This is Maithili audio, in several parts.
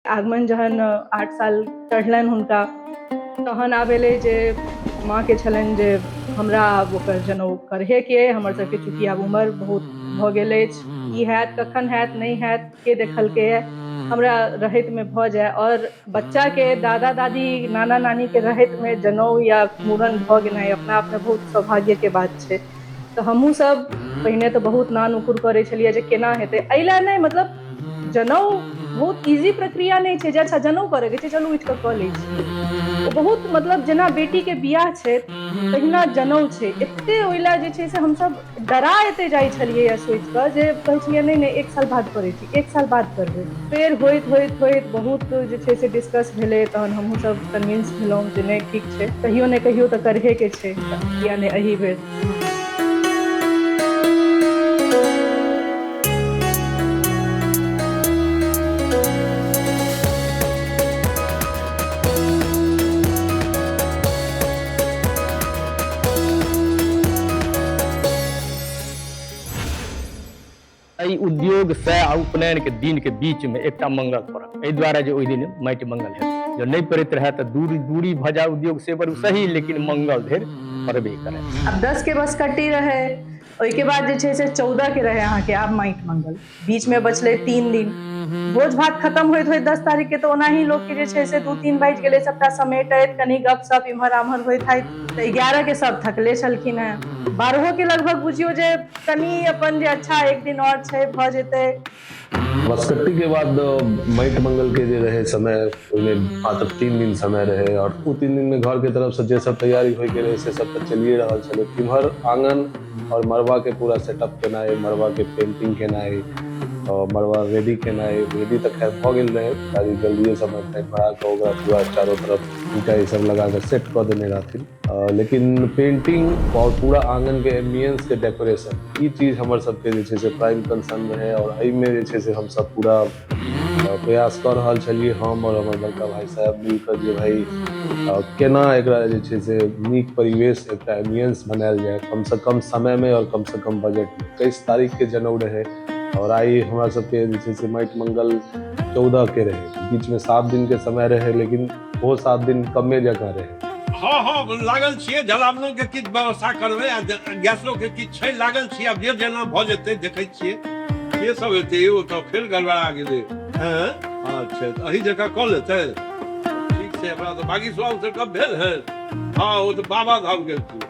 आगमन जहन 8 साल चढ़लनि हुनका, तहन आब एलै जे माँके छलनि जे हमरा आब ओकर जनउ करहेके अइ, हमर सबके चूँकि आब उमर बहुत भऽ गेल अछि, की हैत कखन हैत नहि हैत के देखलकै हमरा रहैतमे भऽ जाय। आओर बच्चाके दादा दादी नाना नानीके रहैतमे जनउ या मूड़न भऽ गेनाइ अपना आपमे बहुत सौभाग्यके बात छै। तऽ हमहूँ सब पहिने तऽ बहुत नान उकुर करै छलियै जे केना हेतै, एहि लए नहि, मतलब जनउ बहुत इजी प्रक्रिया नहि छै जे अच्छा जनउ करैके छै चलू उठि कऽ कऽ लै छी। ओ बहुत मतलब जेना बेटीके बियाह छै तहिना जनउ छै, एते ओहि लए जे छै से हमसब डरा एते जाइ छलियै सोचि कऽ जे कहै छलियै नहि नहि 1 साल बाद करै छी, 1 साल बाद करबै। फेर होइत होइत होइत बहुत जे छै से डिस्कस भेलै, तहन हमहूँ सब कन्विंस भेलहुँ जे नहि ठीक छै, कहियो ने कहियो तऽ करहेके छै, किया नहि एहि बेर। एहि उद्योग से आ उपनयन के दिन के बीच में एकटा मंगल पड़ल, एहि दुआरे जे ओहि दिन माटि मंगल हेतै। जँ नहि पड़ैत रहए तऽ दूरी दूरी भऽ जाय उद्योग से बड़ सही, लेकिन मंगल धरि पड़बे करे। आब 10 के बसकट्टी रहे, ओहिके बाद जे छै से 14 के रहे अहाँके आब माटि मंगल, बीच में बचलै 3 दिन। भोज भात खत्म होइत होइत 10 तारीख के तऽ ओनाही लोक के जे छै से 2-3 बाजि गेलै सबटा समेटैत, कनि गप सप इम्हर आम्हर होइत होइत, तऽ 11 के सब थकले छलखिन हेँ। 12 के लगभग बुझियौ जे कनि अपन जे अच्छा एक दिन आओर छै भऽ जेतै। बसकट्टी के बाद माटि मंगल के जे रहे समय, ओहिमे मात्र 3 दिन समय रहे और ओ 3 दिन में घर के तरफ से जे सब तैयारी होय के रहे से सब तऽ चलिए रहल छलै। इम्हर आंगन और मड़बा के पूरा सेटअप केनाइ, मड़बा के पेंटिंग केनाइ और मड़बा रेडी केनाइ, रेडी तऽ खैर भऽ गेल रहे, पिताजी जल्दिए समय टाइम बढ़ा कऽ ओकरा पूरा चारो तरफ ईंटा ई सब लगा कऽ सेट कऽ देने रहथिन। लेकिन पेंटिंग और पूरा आंगन के एम्बियंस के डेकोरेशन, ई चीज हमर सबके जे छै से प्राइम कंसर्न रहे और एहिमे जे छै से हमसब पूरा प्रयास कऽ रहल छलियै, हम और हमर बड़का भाई साहब मिलकऽ जे भाई केना एकरा जे छै से नीक परिवेश एकटा एम्बियंस बनायल जाय कम से कम समय में और कम से कम बजट में। 21 तारीख के जनउ रहे और आइ हमरा सबके जे छै से माटि मंगल 14 के रहे, बीच में 7 दिन के समय रहे, लेकिन ओ 7 दिन कमे जकाँ रहे। हँ हँ लागल छियै, जलावनो के किछु व्यवस्था करबै आ गैसो के किछु छै, लागल छियै। आब जे जेना भऽ जेतै देखै छियै के सब हेतै। ओ तऽ फेर गड़बड़ा गेलै। हँ अच्छा, तऽ अही जकाँ कऽ लेतै, ठीक छै। हमरा तऽ बाकी सब से कब भेल है। हँ ओ तऽ बाबा धाम गेलखिन,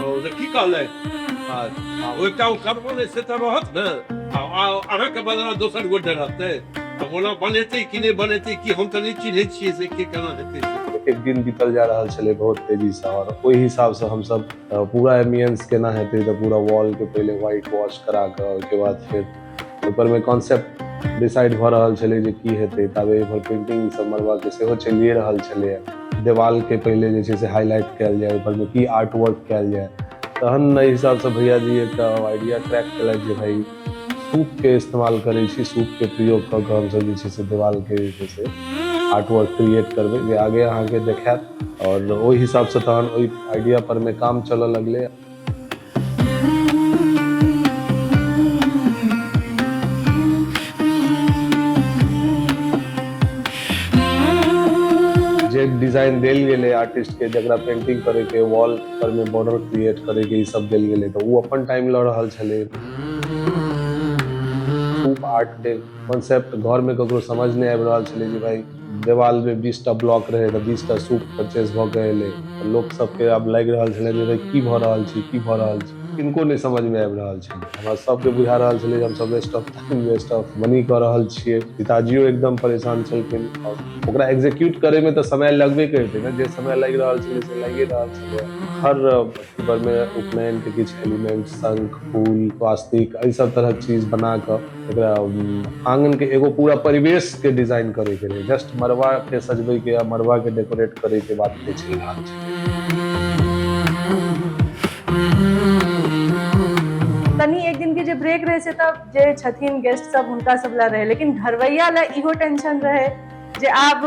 ओ तऽ की कहलै। अच्छा, ओ एकटा ओ करबो नहि से तऽ रहत ने, आ अहाँके बदला दोसर गोटे रहतै। ओना बनेतै कि नहि बनेतै कि हम तऽ नहि चिन्है छियै से के केना हेतै से। एक दिन बीतल जा रहल छलै बहुत तेजीसँ और ओहि हिसाबसँ हमसब पूरा एम्बियंस केना हेतै तऽ पूरा वॉलके पहिले व्हाइट वॉश करा कऽ ओहिके बाद फेर ओहिपरमे कॉन्सेप्ट डिसाइड भऽ रहल छलै जे की हेतै। ताबे एम्हर पेंटिंग सब मरबाके सेहो चलिए रहल छलैए। देवालके पहिले जे छै से हाईलाइट कयल जाय, ओहिपरमे की आर्ट वर्क कयल जाय। तहन एहि हिसाबसँ भैया जी एकटा आइडिया क्रैक केलथि जे भाई सूपके इस्तेमाल करै छी, सूपके प्रयोग कऽ कऽ हमसब जे छै से देवालके जे छै से आर्ट वर्क क्रिएट करबै जे आगे अहाँके देखायत। और ओहि हिसाबसँ तहन ओहि आइडिया पर मे काम चलऽ लगलै। जे डिजाइन देल गेलै आर्टिस्ट के, जकरा पेंटिंग करे के, वॉल पर में बॉर्डर क्रिएट करे के, ई सब देल गेलै, तऽ ओ अपन टाइम लऽ रहल छलै। सूप आर्ट के कॉन्सेप्ट घर में ककरो समझ नहि आबि रहल छलै जे भाई देवाल में 20टा ब्लॉक रहे तऽ 20टा सूप परचेज भऽ के एलै। लोक सबके आब लागि रहल छलै जे भाई की भऽ रहल छै, की भऽ रहल छै, किनको नहि समझ में आबि रहल छलै। हमरा सबके बुझा रहल छलै जे हमसब waste of time waste of money कऽ रहल छियै। पिताजियो एकदम परेशान छलखिन और ओकरा एग्जीक्यूट करे में तऽ समय लगबे करतै ने, जे समय लागि रहल छलै से लागिए रहल छलै। हर अथी पर में उपनयन के किछु एलिमेंट, शंख, फूल, स्वास्तिक, एहि सब तरहक चीज बना कऽ एकरा आंगन के एगो पूरा परिवेश के डिजाइन करे के रहै। जस्ट मड़बा के सजबै के या मड़बा के डेकोरेट करे के बात नहि चलि रहल छलै। कनि एक दिन के जे ब्रेक रहे से तऽ जे छथिन गेस्ट सब हुनका सब लए रहे, लेकिन घरवैया लए इहो टेंशन रहे जे आब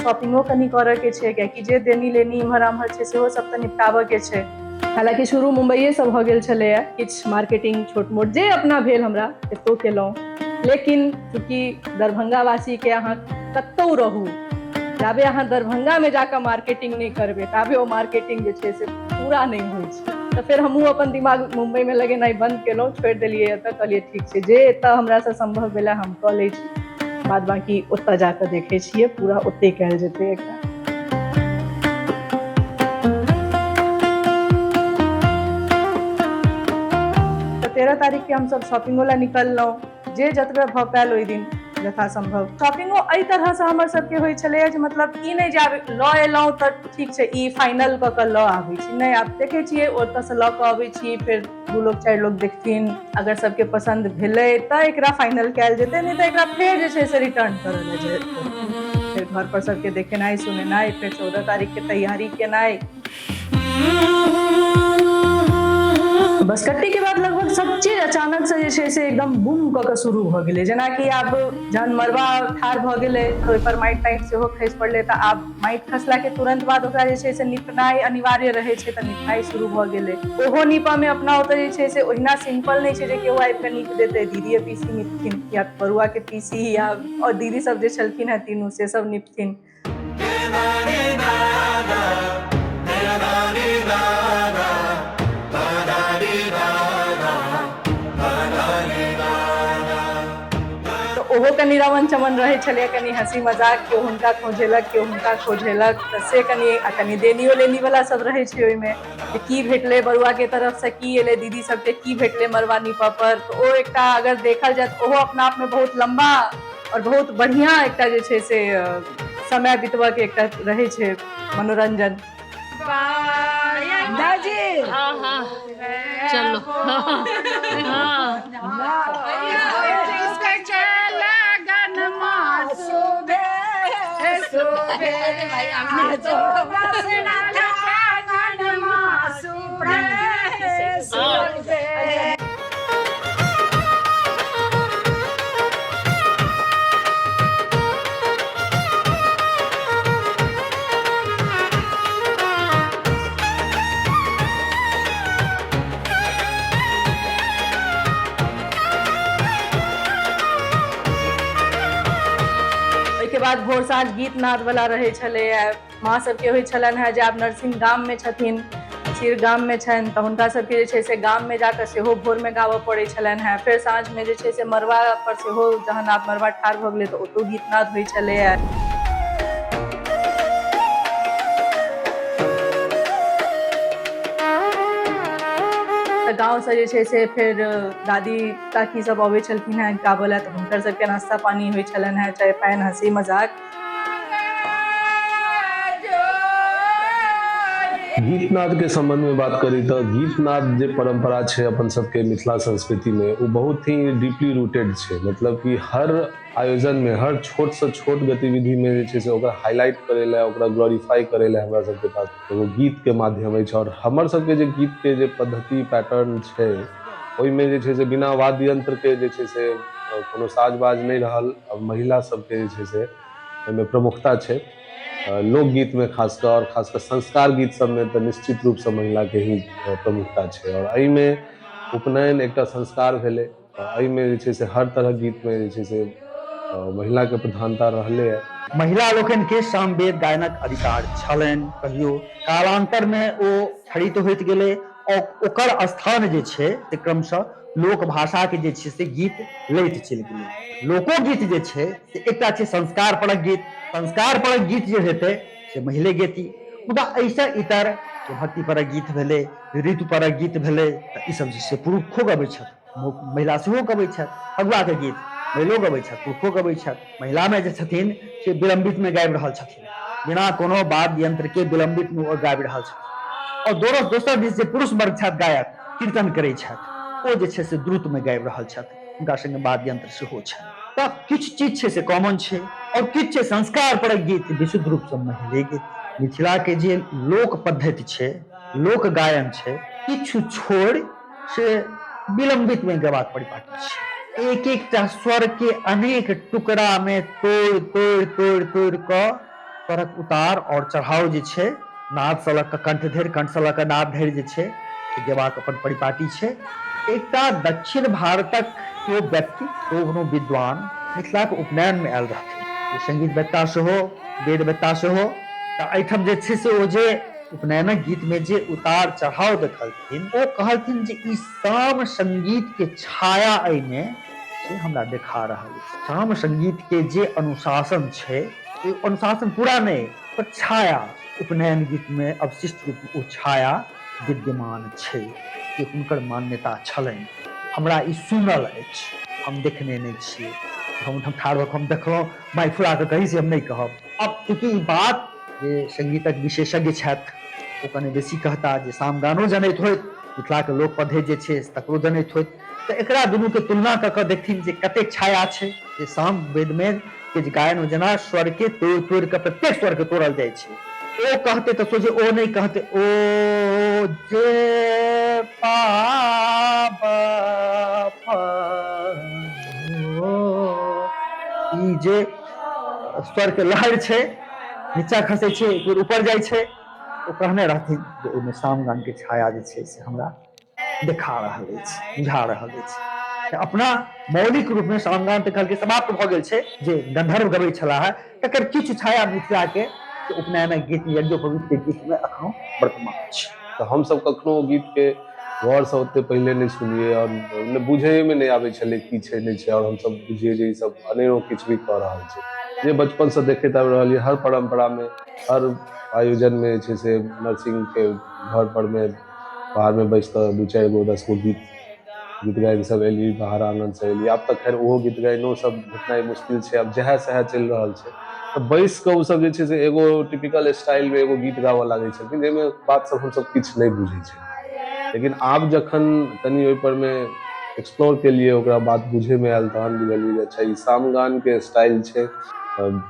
शॉपिंगो कनि करऽ के छै, कियाकि जे देनी लेनी इम्हर आम्हर छै सेहो सब तऽ निपटाबऽ के छै। हालांकि शुरू मुम्बइए सँ भऽ गेल छलैए, किछु मार्केटिंग छोट मोट जे अपना भेल हमरा एतौ केलहुँ, लेकिन चूँकि दरभंगा वासी के अहाँ कतहु रहू, जाबे अहाँ दरभंगामे जाकऽ मार्केटिंग नहि करबै ताबे ओ मार्केटिंग जे छै से पूरा नहि होइ छै। तऽ फेर हमहूँ अपन दिमाग मुम्बईमे लगेनाइ बन्द केलहुँ, छोड़ि देलियै एतऽ, कहलियै ठीक छै जे एतऽ हमरासँ सम्भव भेलै हम कऽ लै छी, बाद बाकी ओतऽ जाकऽ देखै छियै पूरा ओतै कयल जेतै एकरा। तऽ 13 तारीखके हमसब शॉपिंगो लए निकललहुँ, जे जतबे भऽ पायल ओहि दिन यथासम्भव। शॉपिंगो एहि तरहसँ हमर सबके होइ छलैए जे मतलब ई नहि जे आब लऽ एलहुँ तऽ ठीक छै ई फाइनल कऽ कऽ लऽ आबै छी, नहि, आब देखै छियै ओतऽसँ लऽ कऽ अबै छी, फेर 2 लोग 4 लोग देखथिन, अगर सबके पसन्द भेलै तऽ एकरा फाइनल कयल जेतै, नहि तऽ एकरा फेर जे छै से रिटर्न करऽ लए जेतै। फेर घर पर सबके देखेनाइ सुनेनाइ, फेर 14 तारीखके तैयारी केनाइ। बसकट्टी के बाद लगभग सब चीज अचानक से जे छै से एकदम बूम कऽ के शुरू भऽ गेलै। जेनाकि आब जहन मड़बा ठाढ़ भऽ गेलै तऽ ओहिपर माटि ताटि सेहो खसि पड़लै, तऽ आब माटि खसलाके तुरन्त बाद ओकरा जे छै से निपनाइ अनिवार्य रहै छै, तऽ निपनाइ शुरू भऽ गेलै। ओहो नीपऽमे अपना ओतऽ जे छै से ओहिना सिम्पल नहि छै जे केओ आबि कऽ नीप देतै, दीदीए पीसी निपथिन या बरुआके पीसी या आओर दीदी सब जे छलखिन हेँ तीनू से सब निपथिन। तऽ ओहो कनि रमन चमन रहै छलैए, कनि हँसी मजाक, केओ हुनका खोझेलक केओ हुनका खोझेलक, तऽ से कनि आ कनि देनियो लेनीवला सब रहै छै ओहिमे जे की भेटलै बरुआके तरफसँ, की एलै दीदी सबके, की भेटलै मड़बा नीपऽ पर। तऽ ओ एकटा अगर देखल जाय तऽ ओहो अपना आपमे बहुत लम्बा आओर बहुत बढ़िआँ एकटा जे छै से समय बितबऽके एकटा रहै छै मनोरञ्जन। दादी हाँ हाँ चलो हाँ ओहिके बाद भोर साँझ गीत नाद वाला रहै छलैए। माँ सबके होइ छलनि हेँ जे आब नरसिंह गाममे छथिन, सिर गाममे छनि, तऽ हुनका सबके जे छै से गाममे जाकऽ सेहो भोरमे गाबऽ पड़ै छलनि हेँ। फेर साँझमे जे छै से मड़बा पर सेहो जहन आब मड़बा ठाढ़ भऽ गेलै तऽ ओतौ गीतनाद होइ छलैए। तऽ गाँवसँ जे छै से फेर दादी काकी सब अबै छलखिन हेँ गाबऽ लए, तऽ हुनकर सबके नाश्ता पानी होइ छलनि हेँ, चाय पानि हँसी मजाक। गीतनाद के संबंध में बात करी तो गीतनाद जे परंपरा छै अपन सबके मिथिला संस्कृति में वो बहुत ही डीपली रूटेड छै। मतलब कि हर आयोजन में हर छोट से छोट गतिविधि में जे छै से ओकरा हाईलाइट करे ला, ओकरा ग्लोरीफाई करे ला हमरा सबके पास एगो गीत के माध्यम अछि। और हमर सबके जे गीत के जे पद्धति पैटर्न छै ओहिमे जे छै से बिना वाद्य यंत्र के जे छै से कोनो साज बाज नहि रहल, महिला सबके जे छै से ओहिमे प्रमुखता छै। लोकगीत में खास कऽ और खास कऽ संस्कार गीत सब में तऽ निश्चित रूप से महिला के ही प्रमुखता छै। और एहिमे उपनयन एकटा संस्कार भेलै, एहिमे जे छै से हर तरह गीत में जे छै से महिला के प्रधानता रहलै है। महिला लोकनि के सामवेद गायनक अधिकार छलनि कहियो, कालांतर में ओ क्षरित होइत गेलै और ओकर स्थान जे छै से क्रमशः लोक भाषा के जे छै से गीत लैत चलि गेलै। लोकोगीत जे छै से एकटा छै संस्कार परक गीत, संस्कार परक गीत जे हेतै से महिले गेती, मुदा एहिसँ इतर जे भक्ति परक गीत भेलै, ऋतु परक गीत भेलै, तऽ ई सब जे छै पुरुषो गबै छथि, महिला सेहो गबै छथि। फगुआके गीत महिलो गबै छथि, पुरुषो गबै छथि। महिलामे जे छथिन से विलम्बितमे गाबि रहल छथिन, बिना कोनो वाद्य यंत्रके विलम्बितमे ओ गाबि रहल छथिन। और दोसर दिस जे पुरुष वर्ग छथि गायक कीर्तन करै छथि, ओ जे छै से द्रुतमे गाबि रहल छथि, हुनका संगे वाद्य यंत्र सेहो छनि। तऽ किछु चीज छै से कॉमन छै और किछु छै संस्कार परक गीत विशुद्ध रूपसँ महिले गीत। मिथिलाके जे लोक पद्धति छै, लोक गायन छै, किछु छोड़ि से विलम्बितमे गयबाक परिपाटी छै। एक एकटा स्वरके अनेक टुकड़ामे तोड़ि तोड़ि तोड़ि तोड़ि कऽ स्वरक उतार और चढ़ाव जे छै नादसँ लऽ कऽ कंठ धरि, कंठसँ लऽ कऽ नाद धरि जे छै से गेबाक अपन परिपाटी छै। एकटा दक्षिण भारतक केओ व्यक्ति, कोनो विद्वान मिथिलाक उपनयनमे आयल रहथिन। संगीतवेत्ता सेहो, वेदवेत्ता सेहो। तऽ एहिठाम जे छै से ओ जे उपनयनक गीतमे जे उतार चढ़ाव देखलखिन, ओ कहलखिन जे ई साम संगीत के छाया एहिमे से हमरा देखा रहल अछि। साम संगीत के जे अनुशासन छै, ओ अनुशासन पूरा नहि, पर छाया उपनयन गीतमे अवशिष्ट रूप ओ छाया विद्यमान छै, जे हुनकर मान्यता छलनि। हमरा ई सुनल अछि, हम देखने नहि छियै। हम ओहिठाम ठाढ़ भऽ कऽ हम देखलहुँ, माइक फुला कऽ कही से हम नहि कहब। आब चूँकि ई बात जे संगीतक विशेषज्ञ छथि ओ कने बेसी कहता, जे सामगानो जनैत होइत, मिथिलाके लोक पद्धति जे छै तकरो जनैत होइत, तऽ एकरा दुनूके तुलना कऽ कऽ देखथिन जे कतेक छाया छै। जे साम वेदमे के जे गायन जेना स्वरके तोड़ि तोड़ि कऽ प्रत्येक स्वरके तोड़ल जाइ छै, ओ कहतै तऽ सोझे ओ नहि कहतै, ओ जे पाप ई जे स्वरके लहर छै नीचा खसै छै, एक बेर ऊपर जाइ छै। ओ कहने रहथिन जे ओहिमे सामगानके छाया जे छै से हमरा देखा रहल अछि, बुझा रहल अछि। अपना मौलिक रूपमे सामगान तऽ कहलकै समाप्त भऽ गेल छै, जे गंधर्व गबै छलाह तकर किछु छाया मिथिलाके उपनयनक गीत, यज्ञोपवीत के गीतमे एखनो वर्तमान छै। तऽ हमसभ कखनो गीतके गौरसँ ओते पहिले नहि सुनियै आओर नहि बुझैएमे नहि आबै छलै की छै नहि छै, आओर हमसभ बुझियै जे ईसभ अनेरो किछु भी कऽ रहल छै। जे बचपनसँ देखैत आबि रहलियै हर परम्परामे, हर आयोजनमे जे छै से नरसिंहके घर पर मे बाहरमे बैस कऽ 2 4 गो 10 गो गीत गीत गाइन सब एली, बाहर आङ्गनसँ एली। आब तऽ खैर ओहो गीत गाइनो सब भेटनाइ मुश्किल छै, आब जएह सएह चलि रहल छै। तऽ बैस कऽ ओसब जे छै से एगो टिपिकल स्टाइलमे एगो गीत गाबऽ लागै छलखिन, जाहिमे बात सब हमसब किछु नहि बुझै छलियै। लेकिन आब जखन कनि ओहिपर मे एक्सप्लोर केलियै, ओकरा बात बुझैमे आयल, तहन बुझलियै जे अच्छा ई सामगानके स्टाइल छै,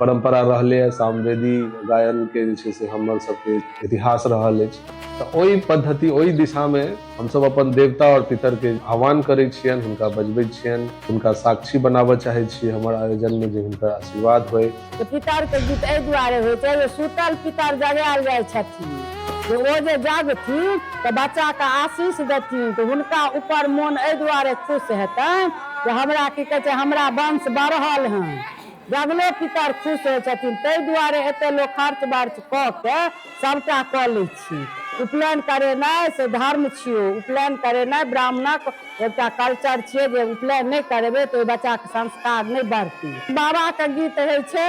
परम्परा रहलै हँ, सामवेदी गायनके जे छै से हमर सबके इतिहास रहल अछि। तऽ ओहि पद्धति ओहि दिशामे हमसब अपन देवता आओर पितरके आह्वान करै छियनि, हुनका बजबै छियनि, हुनका साक्षी बनाबऽ चाहै छियै हमर आयोजनमे, जे हुनकर आशीर्वाद होइ। तऽ पितरके गीत एहि दुआरे होइ छै जे सुतल पितर जगायल जाइ छथिन, जे ओ जे जगथिन तऽ बच्चाके आशीष देथिन, तऽ हुनका ऊपर मोन एहि दुआरे खुश हेतनि जे हमरा की कहै छै, हमरा वंश बढ़ल हँ। जगलो पितर खुश होइ छथिन, ताहि दुआरे एते लोक खर्च बर्च कऽ के सभटा कऽ लै छी। उपनयन करेनाइ से धर्म छियौ, उपनयन करेनाइ ब्राह्मणक एकटा कल्चर छियै, जे उपनयन नहि करेबै तऽ ओहि बच्चाके संस्कार नहि बढ़तै। बाबाके गीत होइ छै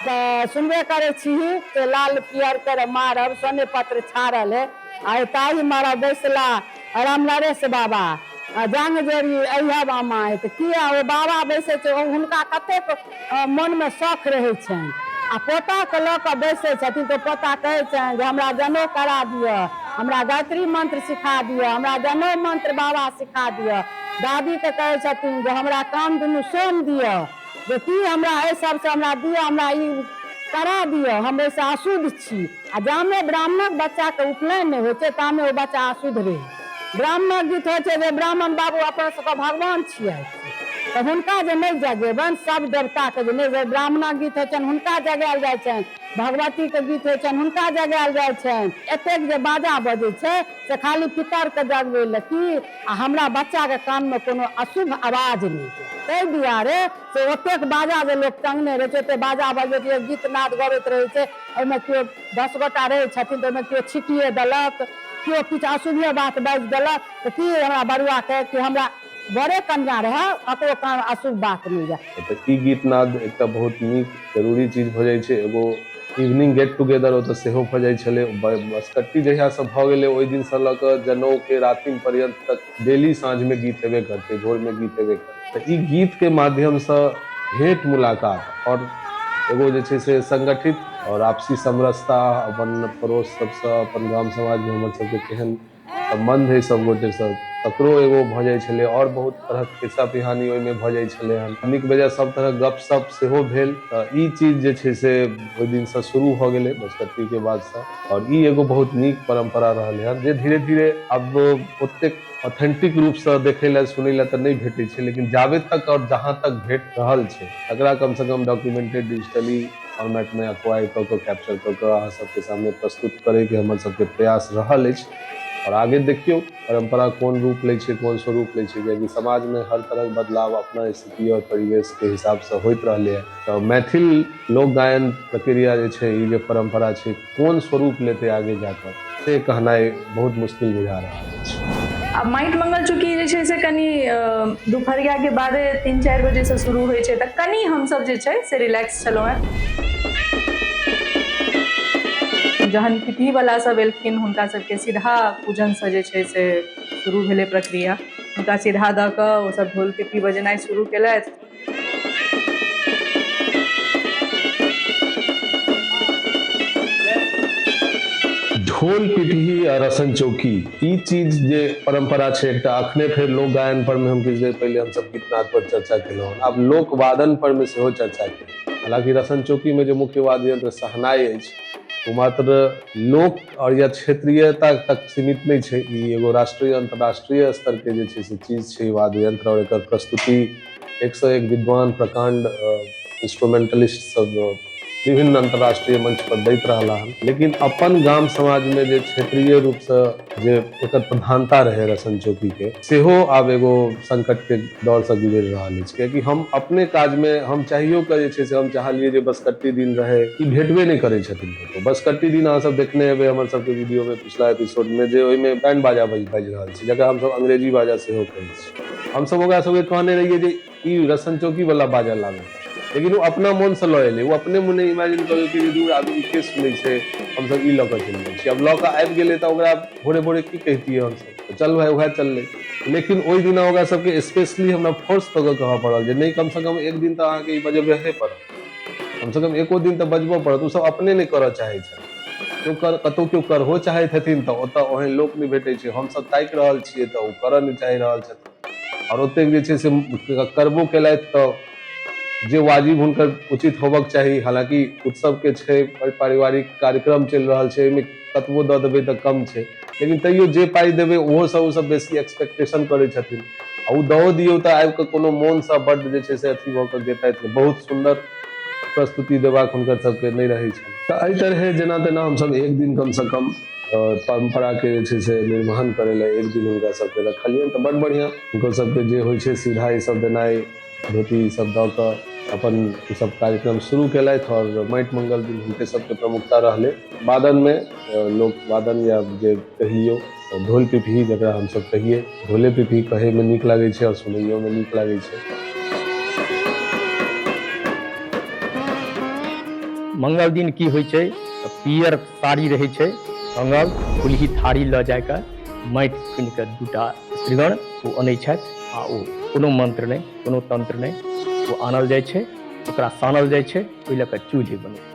तऽ सुनबे करै छीही, से लाल पियर कर मारब सोने पत्र छाड़ल हे, आइ ताहि मारब बैसला राम नरेश बाबा जांग जोड़ी अइह बामा। तऽ किया ओ बाबा बैसै छै? ओ हुनका कतेक मोनमे शौख रहै छनि, आ पोताके लऽ कऽ बैसै छथिन तऽ पोता कहै छनि जे हमरा जनउ करा दिअ, हमरा गायत्री मंत्र सिखा दिअ, हमरा जनउ मंत्र बाबा सिखा दिअ। दादीके कहै छथिन जे हमरा कान दुनू सोम दिअ, जे की हमरा एहि सबसँ हमरा दिअ, हमरा ई करा दिअ, हम एहिसँ अशुद्ध छी। आ जामे ब्राह्मणक बच्चाके उपनयन नहि होइ छै तामे ओ बच्चा अशुद्ध रहै। ब्राह्मणक गीत होइ छै जे ब्राह्मण बाबू अपना सबके भगवान छियथि, तऽ हुनका जे नहि जगेबनि, सब देवताके जे नहि, ब्राह्मणक गीत होइ छनि हुनका जगायल जाइ छनि, भगवतीके गीत होइ छनि हुनका जगायल जाइ छनि। एतेक जे बाजा बजै छै से खाली पितरके जगबै लए की, आ हमरा बच्चाके कानमे कोनो अशुभ आवाज नहि जाय, ताहि दुआरे से ओतेक बाजा जे लोक टंगने रहै छै, ओतेक बाजा बजबैत रहै, गीत नाद गबैत रहै छै, ओहिमे केओ 10 गोटा रहै छथिन तऽ ओहिमे केओ छिकिए देलक, केओ किछु अशुभे बात बाजि देलक, तऽ की हमरा बरुआके कि हमरा बड़े कन्या रहए ककरो कान अशुभ बात नहि जाय। तऽ ई गीत नाद एकटा बहुत नीक जरूरी चीज भऽ जाइ छै। एगो इवनिंग गेट टुगेदर ओतऽ सेहो भऽ जाइ छलै। बसकट्टी जहियासँ भऽ गेलै ओहि दिनसँ लऽ कऽ जनउके रातिम पर्यन्त तक डेली साँझमे गीत हेबे करतै, भोरमे गीत हेबे करतै। तऽ ई गीतके माध्यमसँ भेँट मुलाकात आओर एगो जे छै से संगठित आओर आपसी समरसता, अपन पड़ोस सबसँ, अपन गाम समाजमे हमर सबके केहन सम्बन्ध हइ सब गोटेसँ, तकरो एगो भऽ जाइ छलै। आओर बहुत तरहक खिस्सा पिहानी ओहिमे भऽ जाइ छलै हन, नीक बेजाय सब तरहक गपशप सेहो भेल। तऽ ई चीज जे छै से ओहि दिनसँ शुरू भऽ गेलै बसकट्टीके बादसँ, आओर ई एगो बहुत नीक परम्परा रहलै हन जे धीरे धीरे आब ओतेक ऑथेंटिक रूपसँ देखै लए सुनै लए तऽ नहि भेटै छै, लेकिन जाबे तक आओर जहाँ तक भेट रहल छै तकरा कमसँ कम डॉक्यूमेंटेड डिजिटली फॉर्मेटमे एक्वायर कऽ कऽ कैप्चर कऽ कऽ अहाँ सबके सामने प्रस्तुत करैके हमर सबके प्रयास रहल अछि। आओर आगे देखियौ परम्परा कोन रूप लै छै, कोन स्वरूप लै छै, कियाकि समाजमे हर तरहक बदलाव अपना स्थिति आओर परिवेशके हिसाबसँ होइत रहलै हँ। तऽ मैथिल लोक गायन प्रक्रिया जे छै, ई जे परम्परा छै, कोन स्वरूप लेतै आगे जाकऽ, से कहनाइ बहुत मुश्किल बुझा रहल अछि। आ माटि मंगल चूँकि जे छै से कनि दुपहरियाके बादे 3-4 बजेसँ शुरू होइ छै, तऽ कनि हमसब जे छै से रिलैक्स छलहुँ हेँ। जहन पिपहीवला सब एलखिन हुनका सबके सीधा पूजनसँ जे छै से शुरू भेलै प्रक्रिया। हुनका सीधा दऽ कऽ ओसब ढोल पिपही बजेनाइ शुरू केलथि। ढोल पिपही आ रसन चौकी ई चीज जे परंपरा छै एकटा, अखने फेर लोक गायन पर में हम किछु देर पहिले हमसब गीतनाद पर चर्चा केलहुँ, आब लोक वादन पर में सेहो चर्चा केलहुँ। हालांकि रसन चौकी में जे मुख्य वाद्य यंत्र शहनाई अछि ओ मात्र लोक और या क्षेत्रीयता तक सीमित नहि छै, ई एगो राष्ट्रीय अंतर्राष्ट्रीय स्तर के जे छै से चीज छै वाद्य यंत्र, और एकर प्रस्तुति एक से एक विद्वान प्रकांड इंस्ट्रूमेंटलिस्ट सब विभिन्न अंतर्राष्ट्रीय मंच पर दैत रहला हन। लेकिन अपन गाम समाज में जे क्षेत्रीय रूप से जे एकर प्रधानता रहे रसन चौकी के, सेहो आब एगो संकट के दौर से गुजरि रहल अछि। कियाकि हम अपने काज में हम चाहियो के जे छै से हम चाहलियै जे बसकट्टी दिन रहे, ई भेटबे नहि करै छथिन कतौ। बसकट्टी दिन अहाँ सब देखने हेबै हमर सबके वीडियो में पिछला एपिसोड में, जे ओहिमे बैंड बाजा बाजि रहल छै, जकरा हमसब अंग्रेजी बाजा सेहो कहै छी। हमसब ओकरा सबके कहने रहियै जे ई रसन चौकी वाला बाजा लाबै, लेकिन ओ अपना मोन से लऽ एलै। ओ अपने मोने इमेजिन कऽ जे दूर आदमी के सुनै छै, हमसब ई लऽ कऽ चलि जाइ छी। आब लऽ कऽ आबि गेलै तऽ ओकरा भोरे भोरे की कहितियै हमसब, चल भाइ उएह चललै। लेकिन ओहि दिना ओकरा सबके स्पेशली हमरा फोर्स कऽ कऽ कहऽ पड़ल जे नहि, कमसँ कम एक दिन तऽ अहाँके ई बजेबहे पड़त, कमसँ कम एको दिन तऽ बजबऽ पड़त। ओ सब अपने नहि करऽ चाहै छथि। केओ कर कतहु केओ करहो चाहैत हेथिन तऽ ओतऽ ओहन लोक नहि भेटै छै। हमसब ताकि रहल छियै तऽ ओ करऽ नहि चाहि रहल छथिन, आओर ओतेक जे छै से करबो केलथि तऽ जे वाजिब हुनकर उचित होबक चाही। हालांकि उत्सवके छै, पारिवारिक कार्यक्रम चलि रहल छै, ओहिमे कतबो दऽ देबै तऽ कम छै, लेकिन तैयो जे पाइ देबै ओहो सब ओसब बेसी एक्सपेक्टेशन करै छथिन। आ ओ दओ दियौ तऽ आबि कऽ कोनो मोनसँ बड्ड जे छै से अथी भऽ कऽ गेतथि, बहुत सुन्दर प्रस्तुति देबाक हुनकर सबके नहि रहै छनि। तऽ एहि तरहे जेना तेना हमसब एक दिन कमसँ कम परम्पराके जे छै से निर्वहन करै लए एक दिन हुनका सबके रखलियनि तऽ बड्ड बढ़िआँ। हुनकर सबके जे होइ छै सीधा ई सब देनाइ, धोती ई सब दऽ कऽ अपन ई सब कार्यक्रम शुरू केलथि, आओर माटि मंगल दिन हुनके सबके प्रमुखता रहलै। वादनमे लोक वादन या जे कहियौ ढोल पिपही, जकरा हमसब कहियै ढोले पिपही, कहैमे नीक लागै छै आओर सुनैयोमे नीक लागै छै। मंगल दिन की होइ छै तऽ पियर साड़ी रहै छै, रंगल फुलही थारी लऽ जाकऽ माटि खुनि कऽ दूटा स्त्रीगण ओ अनै छथि, आ ओ कोनो मंत्र नहि, कोनो तंत्र नहि, ओ आनल जाइ छै, ओकरा सानल जाइ छै, ओहि लऽ कऽ चूल्हि बनै छै।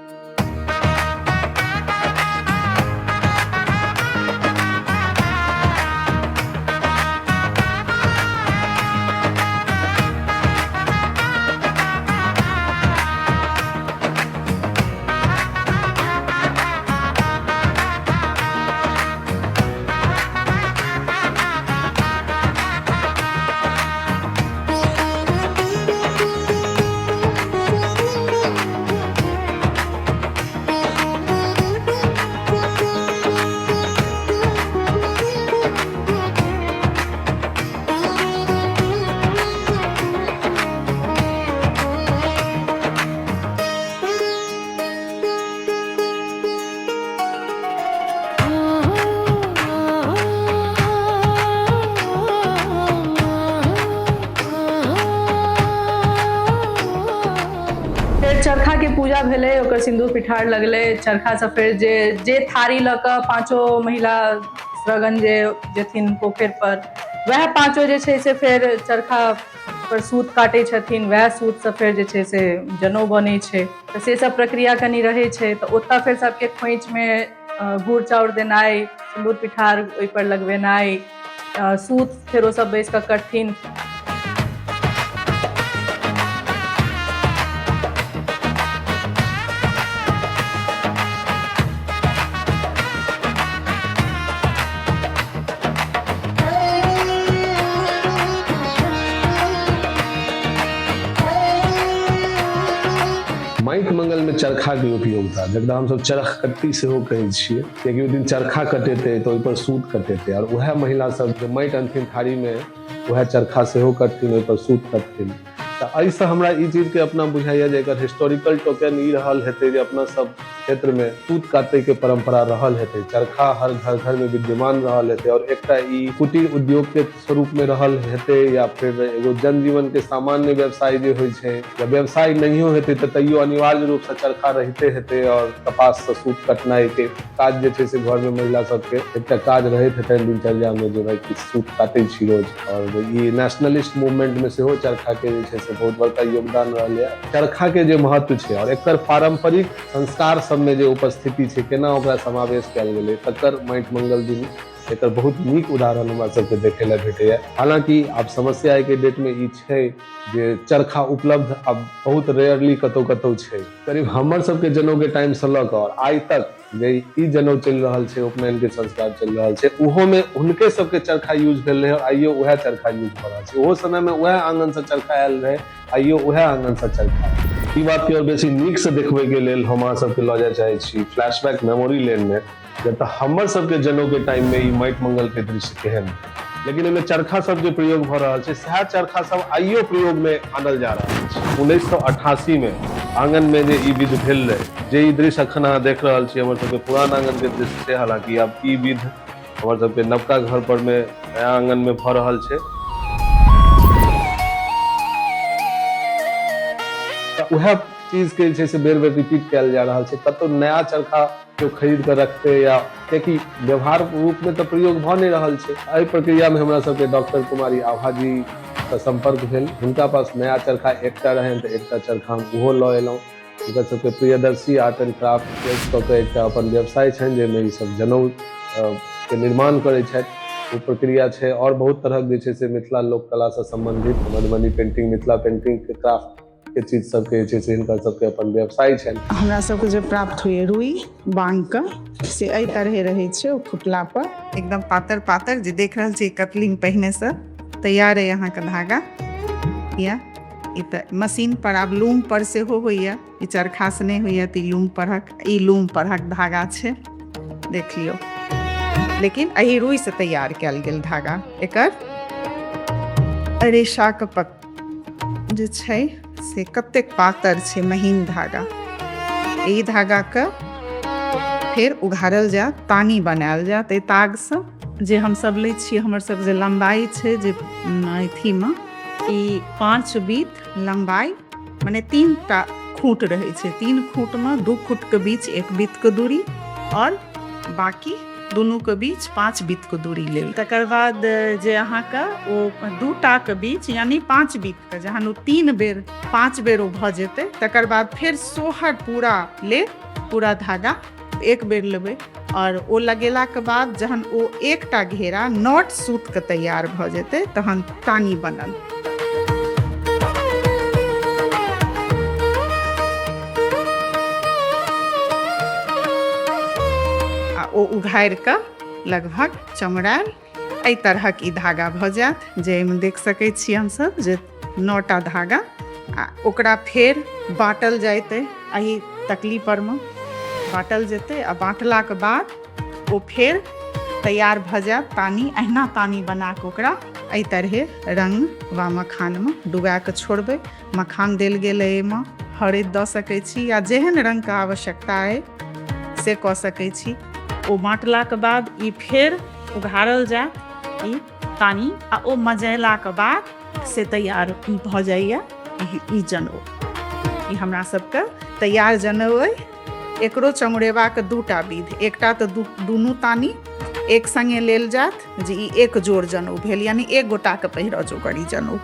फेर चरखा के पूजा भेलै, ओकर सिन्दूर पिठार लगलै चरखासँ। फेर जे जे थारी लऽ कऽ पाँचो महिला स्त्रगण जे जेथिन पोखरि पर, वएह पाँचो जे छै से फेर चरखा पर सूत काटै छथिन, वएह सूतसँ फेर जे छै से जनउ बनै छै। तऽ से सब प्रक्रिया कनि रहै छै। तऽ ओतऽ फेर सबके खोँइछमे गुड़ चाउर देनाइ, सिन्दूर पिठार ओहिपर लगबेनाइ, सूत फेर ओ सब बैस कऽ कटथिन। माटि मंगल मंगल में चरखा के उपयोगिता, जकरा हमसब चरखकट्टी सेहो कहै छियै, कियाकि ओहि दिन चरखा कटेतै तऽ ओहिपर सूत कटेतै, आओर उएह महिला सब जे माटि अनथिन थारी में उएह चरखा सेहो कटथिन, ओहिपर सूत कटथिन। तऽ एहिसँ हमरा ई चीजके अपना बुझाइया जे एकर हिस्टोरिकल टोकन ई रहल हेतै जे अपना सब क्षेत्रमे सूत काटैके परम्परा रहल हेतै, चरखा हर घर घरमे विद्यमान रहल हेतै, आओर एकटा ई कुटीर उद्योगके स्वरूपमे रहल हेतै, या फिर एगो जनजीवनके सामान्य व्यवसाय जे होइ छै, या व्यवसाय नहियो हेतै तऽ तैयो अनिवार्य रूपसँ चरखा रहिते हेतै, आओर कपाससँ सूत कटनाइके काज जे छै से घरमे महिला सबके एकटा काज रहैत हेतनि दिनचर्यामे, जे भाइ किछु सूत काटै छी रोज। आओर ई नेशनलिस्ट मूवमेंटमे सेहो चरखाके जे छै से बहुत बड़का योगदान रहलैए। चरखाके जे महत्व छै आओर एकर पारम्परिक संस्कार सबमे जे उपस्थिति छै, केना ओकरा समावेश कयल गेलै, तकर माटि मंगल दिन एकर बहुत नीक उदाहरण हमरा सबके देखै लए भेटैए। हालाँकि आब समस्या आइके डेटमे ई छै जे चरखा उपलब्ध आब बहुत रेयरली कतौ कतौ छै। करीब हमर सबके जनौके टाइमसँ लऽ कऽ आओर आइ तक जे ई जनौ चलि रहल छै, उपनयनके संस्कार चलि रहल छै, ओहोमे हुनके सबके चरखा यूज भेल रहै, आओर आइयो उएह चरखा यूज भऽ रहल छै। ओहो समयमे उएह आङनसँ चरखा आयल रहै, आइयो उएह आङनसँ चरखा। ई बातके आओर बेसी नीकसँ देखबैके लेल हम अहाँ सबके लऽ जाय चाहै छी फ्लैशबैक मेमोरी लेनमे, जतऽ हमर सबके जनौके टाइममे ई माटि मंगलके दृश्य केहन रहै। लेकिन एहिमे चरखा सब जे प्रयोग भऽ रहल छै, सएह चरखा सब आइयो प्रयोगमे आनल जा रहल छै। 1988मे आङनमे जे ई विध भेल रहै, जे ई दृश्य अखन अहाँ देख रहल छी, हमर सबके पुरान आङनके दृश्य छै। हालाँकि आब ई विध हमर सबके नवका घर परमे नया आङनमे भऽ रहल छै। तऽ उएह चीजके जे छै से बेर बेर रिपीट कयल जा रहल छै। कतहु नया चरखा केओ खरीद कऽ रखतै, या कियाकि व्यवहार रूपमे तऽ प्रयोग भऽ नहि रहल छै। एहि प्रक्रियामे हमरा सबके डॉक्टर कुमारी आभाजीसँ सम्पर्क भेल। हुनका पास नया चरखा एकटा रहनि, तऽ एकटा चरखा हम ओहो लऽ एलहुँ। हुनकर सबके प्रियदर्शी आर्ट एंड क्राफ्ट कऽ के एकटा अपन व्यवसाय छनि, जाहिमे ई सब जनउ के निर्माण करै छथि। ओ प्रक्रिया छै। आओर बहुत तरहक जे छै से मिथिला लोक कलासँ सम्बन्धित मधुबनी पेंटिंग, मिथिला पेंटिंगके क्राफ्ट के चीज सबके जे छै से हिनकर सबके अपन व्यवसाय छनि। हमरा सबके जे प्राप्त होइए रुइ बाँगके, से एहि तरहे रहै छै ओ फुटला पर एकदम पातर पातर जे देख रहल छी। कतलिंग पहिनेसँ तैयार अइ अहाँके धागा। या ई तऽ मशीन पर आब लूम पर सेहो होइए, ई चरखासँ नहि होइए, तऽ ई लूम परहक, ई लूम परहक धागा छै, देख लियौ। लेकिन एहि रुइसँ तैयार कयल गेल धागा, एकर रेशाके पक जे छै से कतेक पातर छै, महीन धागा। एहि धागाके फेर उघारल जायत, तानी बनायल जायत एहि तागसँ। जे हमसब लै छियै, हमर सब जे लम्बाइ छै जे अथीमे, ई 5 बीत लम्बाइ, मने 3टा खूँट रहै छै। 3 खूँटमे 2 खूँटके बीच 1 बीतके दूरी आओर बाँकी दुनूके बीच 5 बीतके दूरी लेल। तकर बाद जे अहाँके ओ 2टाके बीच यानी 5 बीतके जहन ओ 3 बेर 5 बेर ओ भऽ जेतै, तकर बाद फेर सोहर पूरा लेब, पूरा धागा एक बेर लेबै, आओर ओ लगेलाके बाद जहन ओ एकटा घेरा not सूतके तैयार भऽ जेतै तहन तानी बनल। आ ओ उघारि कऽ लगभग चमड़ायल एहि तरहक ई धागा भऽ जायत, जे एहिमे देख सकै छी हमसब जे 9टा धागा। आ ओकरा फेर बाँटल जाइत एहि तकली परमे बाँटल जेतै, आ बाँटलाके बाद ओ फेर तैयार भऽ जायत तानी। अहिना तानी बना कऽ ओकरा एहि तरहे रङ्ग वा मखानमे डुबा कऽ छोड़बै। मखान देल गेल अइ एहिमे, हरदि दऽ सकै छी या जेहन रङ्गके आवश्यकता अइ से कऽ सकै छी। ओ बाँटलाके बाद ई फेर उघारल जायत ई तानी, आ ओ मजेलाके बाद से तैयार भऽ जाइए ई जनउ। ई हमरा सबके तैयार जनउ अइ। एकरो चमुरेबाक 2टा विध, एकटा तऽ दुनू तानी एक संगे लेल जायत, जे ई एक जोड़ जनउ भेल, यानी एक गोटाके पहिरऽ जोगर ई जनउ,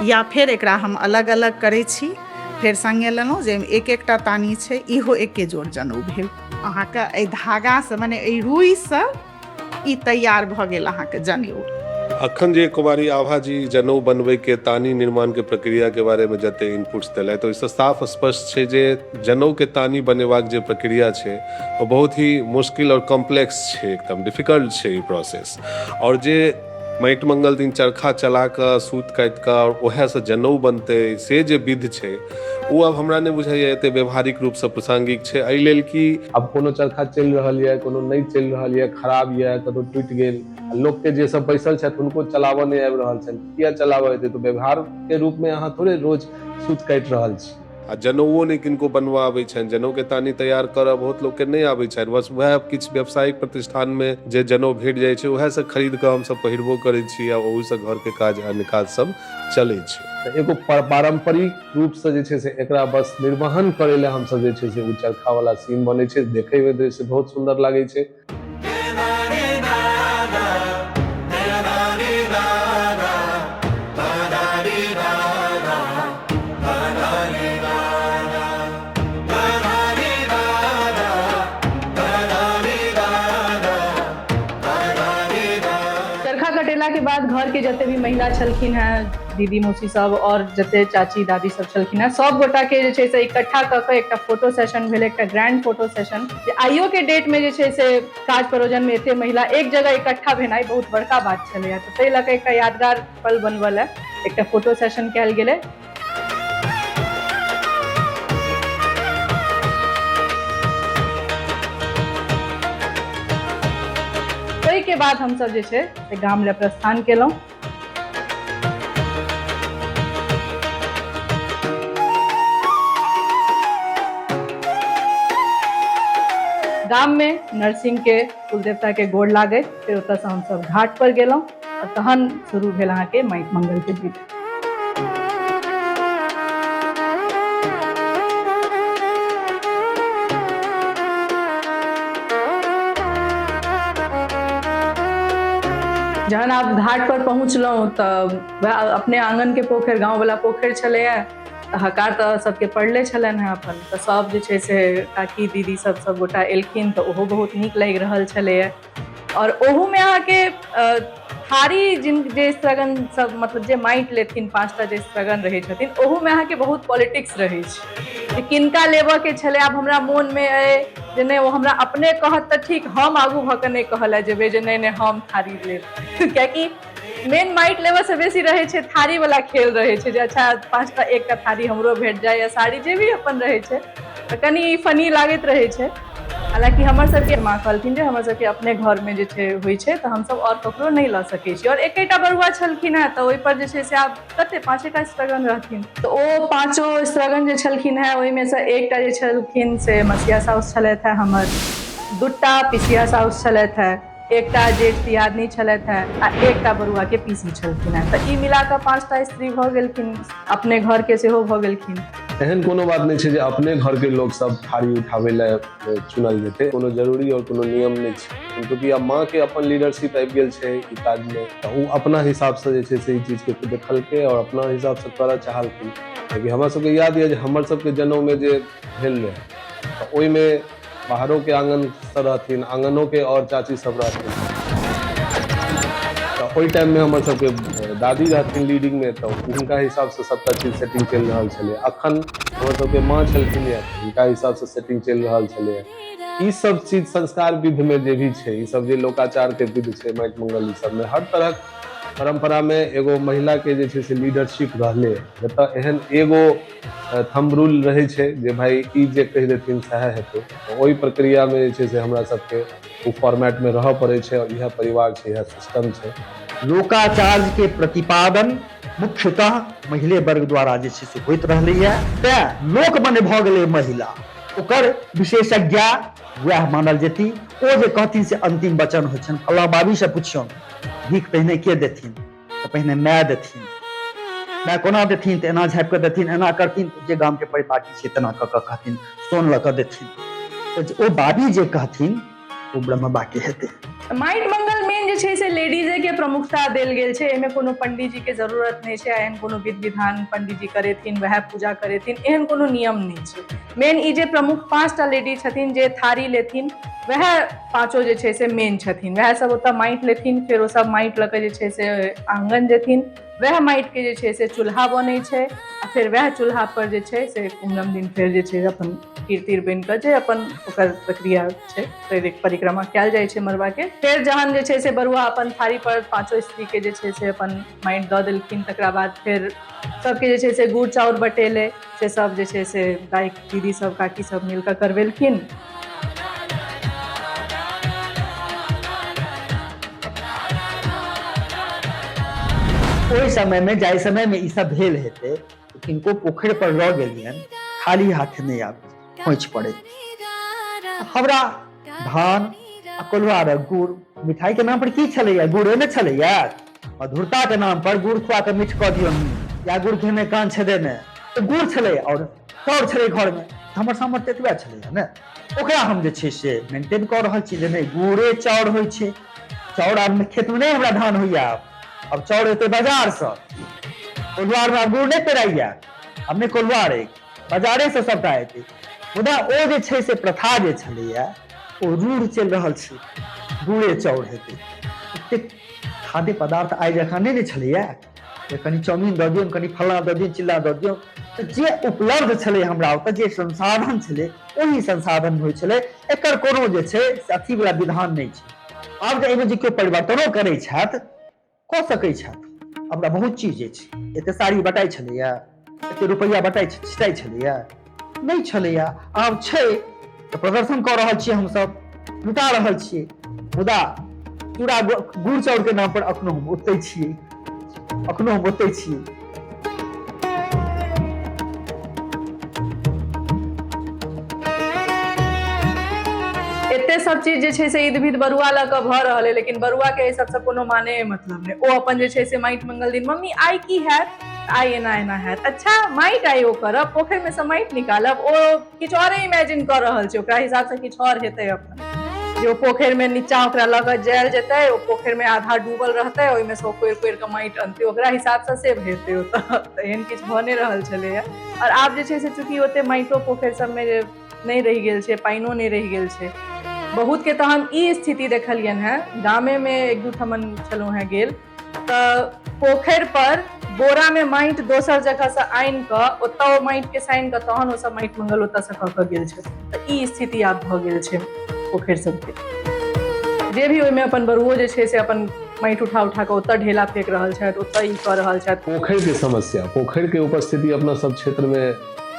या फेर एकरा हम अलग अलग करै छी, फेर संगे लेलहुँ, जाहिमे एक एकटा तानी छै, इहो एके जोड़ जनउ भेल। अहाँके एहि धागासँ मने एहि रुइसँ ई तैयार भऽ गेल अहाँके जनेऊ। अखन जे कुमारी आभा जी जनउ बनबैके तानी निर्माणके प्रक्रियाके बारेमे जते इनपुट्स देलथि, ओहिसँ साफ स्पष्ट छै जे जनउके तानी बनेबाक जे प्रक्रिया छै ओ बहुत ही मुश्किल आओर कॉम्प्लेक्स छै, एकदम डिफिकल्ट छै ई प्रोसेस। आओर जे माटि मंगल दिन चरखा चला कऽ सूत काटि कऽ आओर उएहसँ जनउ बनतै, से जे विध छै ओ आब हमरा नहि बुझाइए एते व्यवहारिक रूपसँ प्रासंगिक छै। एहि लेल कि आब कोनो चरखा चलि रहल यऽ, कोनो नहि चलि रहल यऽ, खराब यऽ, कतौ टूटि गेल, लोकके जे सब बैसल छथि हुनको चलाबऽ नहि आबि रहल छनि, किया चलाबऽ एतै? तऽ व्यवहारके रूपमे अहाँ थोड़े रोज सूत काटि रहल छी। आ जनउओ नहि किनको बनबऽ आबै छनि, जनउके तानी तैयार करऽ बहुत लोकके नहि आबै छनि, बस वएह किछु व्यावसायिक प्रतिष्ठानमे जे जनउ भेट जाइ छै उएहसँ खरीद कऽ हमसब पहिरबो करै छी आ ओहूसँ घरके काज अन्य काज सब चलै छै। तऽ एगो पारम्परिक रूपसँ जे छै से एकरा बस निर्वहन करै लए हमसब जे छै से ओ चरखावला सीन बनै छै, देखैमे दृश्य बहुत सुन्दर लागै छै। चरखा कटेला के बाद घर के जते भी महिला छलखिन हैं, दीदी मौसी सब और जते चाची दादी सब छलखिन हैं, सब गोटा के जे छै से इकट्ठा कऽ के एकटा फोटो सेशन भेलै, एकटा ग्रैंड फोटो सेशन। जे आइयो के डेट में जे छै से काज परोजन में एते महिला एक जगह इकट्ठा भेनाइ बहुत बड़का बात छलैया, तऽ ताहि लऽ कऽ एकटा यादगार पल बनबऽ लए एकटा फोटो सेशन कयल गेलै। ओहिके बाद हमसब जे छै से गाम लए प्रस्थान केलहुँ। गाम में नरसिंह के कुलदेवता के गोड़ लागैत फेर ओतऽसँ हमसब घाट पर गेलहुँ आ तहन शुरू भेल अहाँके माटि मंगल के विध। जहन आप घाट पर पहुँचलहुँ तऽ वएह अपने आँगनके पोखरि, गाँववला पोखरि छलैए, तऽ हकार तऽ सबके पड़ले छलनि हेँ अपन, तऽ सब जे छै से काकी दीदी सब सब गोटा एलखिन तऽ ओहो बहुत नीक लागि रहल छलैए। और ओहूमे अहाँके थारी जिन जे स्त्रगण सब मतलब जे माटि लेथिन, 5टा जे स्त्रगण रहै छथिन, ओहूमे अहाँके बहुत पॉलिटिक्स रहै छै जे किनका लेबऽके छलै। आब हमरा मोनमे अइ जे नहि ओ हमरा अपने कहत तऽ ठीक, हम आगू भऽ कऽ नहि कहऽ लए जेबै जे नहि नहि हम थारी लेब, कियाकि मेन माटि लेबऽसँ बेसी रहै छै थारीवला खेल रहै छै जे अच्छा 5टा एकटा थारी हमरो भेट जाय या साड़ी जे भी अपन रहै छै, तऽ कनि फनी लागैत रहै छै। हालाँकि हमर सबके माँ कहलखिन जे हमर सबके अपने घरमे जे छै होइ छै तऽ हमसब आओर ककरो नहि लऽ सकै छी, आओर एकेटा बरुआ छलखिन हेँ तऽ ओहिपर जे छै से आब कते 5टा स्त्रगण रहथिन, तऽ ओ 5 स्त्रगण जे छलखिन हेँ ओहिमे सँ एकटा जे छलखिन से मसिया साउस छलथि हेँ हमर, 2टा पिसिया साउस छलथि हेँ, एकटा जेठ दियादनी छलथि हेँ आ एकटा बरुआ के पीसी छलखिन हेँ, तऽ ई मिला कऽ 5टा स्त्री भऽ गेलखिन, अपने घर के सेहो भऽ गेलखिन। एहन कोनो बात नहि छै जे अपने घर के लोक सब थारी उठाबै लए चुनल जेतै, कोनो जरूरी और कोनो नियम नहि छै। चूँकि आब माँ के अपन लीडरशिप आबि गेल छै ई काज मे, तऽ ओ अपना हिसाब से जे छै से ई चीज के देखलकै और अपना हिसाब से करऽ चाहलखिन। लेकिन हमरा सबके याद यऽ जे हमर सबके जनउ मे जे भेल रहै तऽ ओहिमे बाहरो के आंगन से रहथिन, आंगनों के और चाची सब रहथिन, तऽ ओहि टाइम में हमर सबके दादी रहथिन लीडिंग में, तऽ हुनका हिसाब से सबटा चीज सेटिंग चलि रहल छलै। अखन हमर सबके माँ छलखिन या, हुनका हिसाब से सेटिंग चलि रहल छलै। ई सब चीज संस्कार विध में जे भी छै, ई सब जे लोकाचार के विध छै, माटि मंगल, ई सब में हर तरहक परंपरा में एगो महिला के जे छै से लीडरशिप रहले। जतऽ एहन एगो थंब रूल रहै छै जे भाई ई जे कहि देथिन सएह हेतै, ओहि प्रक्रियामे जे छै से हमरा सबके ओ फॉर्मेटमे रहऽ पड़ै छै, और इएह परिवार छै, इएह सिस्टम छै। लोकाचार्य के प्रतिपादन मुख्यतः महिले वर्ग द्वारा जे छै से होइत रहलैए, तेँ लोक मने भऽ गेलै महिला, ओकर विशेषज्ञ वएह मानल जेती, ओ जे कहथिन से अंतिम वचन होइ छनि। फलाँ बाबीसँ पुछियौन भीख पहिने के देथिन, तऽ पहिने माय देथिन, माय कोना देथिन तऽ एना झाँपि कऽ देथिन, एना करथिन, जे गामके परिपाटी छै तेना कऽ कऽ कहथिन, सोन लऽ कऽ देथिन, तऽ ओ बाबी जे कहथिन ओ ब्रह्म वाक्य हेतै। माटि मंगल मेन जे छै से लेडीजे के प्रमुखता देल गेल छै, एहिमे कोनो पंडीजी के जरूरत नहि छै, एहन कोनो विध विधान पंडीजी करेथिन वएह पूजा करेथिन एहन कोनो नियम नहि छै। मेन ई जे प्रमुख 5टा लेडीज छथिन जे थारी लेथिन वएह 5 जे छै से मेन छथिन, वएह सब ओतऽ माटि लेथिन, फेर ओ सब माटि लऽ कऽ जे छै से आङ्गन जेथिन, वएह माटिके जे छै से चूल्हा बनै छै आ फेर वएह चूल्हा पर जे छै से कुम्हरम दिन फेर जे छै अपन खीर तीर बनि कऽ जे अपन ओकर प्रक्रिया छै फेर एक परिक्रमा कयल जाइ छै मड़बाके। फेर जहन जे छै से बरुआ अपन थारी पर 5 स्त्रीके जे छै से अपन माटि दऽ देलखिन, तकरा बाद फेर सबके जे छै से गुड़ चाउर बटेलै। से सब जे छै से दाइ दीदी सब काकी सब मिलकऽ करबेलखिन। ओहि समयमे, जाहि समयमे ई सब भेल हेतै, किनको पोखरि पर लऽ गेलियनि, खाली हाथे नहि आबै, खोंइछ पड़ै। हमरा धान आ कोल्हुआरक गुड़, मिठाई के नाम पर की छलैया? गुड़े ने छलैया। मधुरता के नाम पर गुड़ खुआ कऽ मीठ कऽ दियौ या गुड़ खेने कान छेदेने, तऽ गुड़ छलै आओर चाउर छलै घरमे, हमर सामर्थ्य एतबे छलैया ने। ओकरा हम जे छै से मेंटेन कऽ रहल छी जे नहि, गुड़े चाउर होइ छै। चाउर आब खेतमे नहि हमरा धान होइया, आब चाउर एतै बाजारसँ। कोल्हुआरमे आब गुड़ नहि पेराइया, आब नहि कोल्हुआर अछि, बाजारेसँ सभटा एतै। मुदा ओ जे छै से प्रथा जे छलैया ओ रूढ़ चलि रहल छै, गुड़े चाउर हेतै। एतेक खाद्य पदार्थ आइ जकाँ नहि ने छलैया जे कनि चाउमीन दऽ दियौ, कनि फल्लाँ दऽ दियौ, चिल्लाँ दऽ दियौ। तऽ जे उपलब्ध छलै हमरा ओतऽ, जे संसाधन छलै, ओहि संसाधन होइ छलै। एकर कोनो जे छै से अथीवला विधान नहि छै। आब जे एहिमे जे केओ परिवर्तनो करै छथि, कऽ सकै छथि। हमरा बहुत चीज अछि, एते साड़ी बटाइ छलैया, एते रुपैआ बटाइ छिटाइ छलैया, नहि छलैया। आब छै तऽ प्रदर्शन कऽ रहल छियै, हमसभ लुटा रहल छियै। मुदा चूड़ा गुड़ चाउर के नाम पर अखनो हम ओतै छियै, अखनो हम ओतै छियै। एते सब चीज जे छै से ईद विध बरुआ लऽ कऽ भऽ रहल है, लेकिन बरुआ के एहि सबसँ कोनो माने मतलब नहि। ओ अपन जे छै से माटि मंगल दिन, मम्मी आइ की हैत? आइ एना एना हैत। अच्छा, माटि आइ ओ करब, पोखरिमे सँ माटि निकालब। ओ किछु औरे इमेजिन कऽ रहल छै, ओकरा हिसाबसँ किछु आओर हेतै अपन, जे ओ पोखरिमे नीचा ओकरा लऽ कऽ जायल जेतै, ओ पोखरिमे आधा डूबल रहतै, ओहिमे सँ ओ कोरि कोरि कऽ माटि अनतै, ओकरा हिसाबसँ से हेतै ओतऽ। तऽ एहन किछु भऽ नहि रहल छलैए। आओर आब जे छै से चूँकि ओते माटिओ पोखरि सबमे जे नहि रहि गेल छै, पानिओ नहि रहि गेल छै बहुतके, तऽ हम ई स्थिति देखलियनि हेँ गामेमे, एक दू ठमन छलहुँ हेँ गेल, तऽ पोखरि पर बोरामे माटि दोसर जगहसँ आनि कऽ ओतऽ ओ माटिके सानि कऽ तहन ओसभ माटि मंगल ओतऽसँ कऽ कऽ गेल छथिन। तऽ ई स्थिति आब भऽ गेल छै पोखरि सबके, जे भी ओहिमे अपन बरुओ जे छै से अपन माटि उठा उठा कऽ ओतऽ ढेला फेक रहल छथि, ओतऽ ई कऽ रहल छथि। पोखरिके समस्या, पोखरिके उपस्थिति अपना सब क्षेत्रमे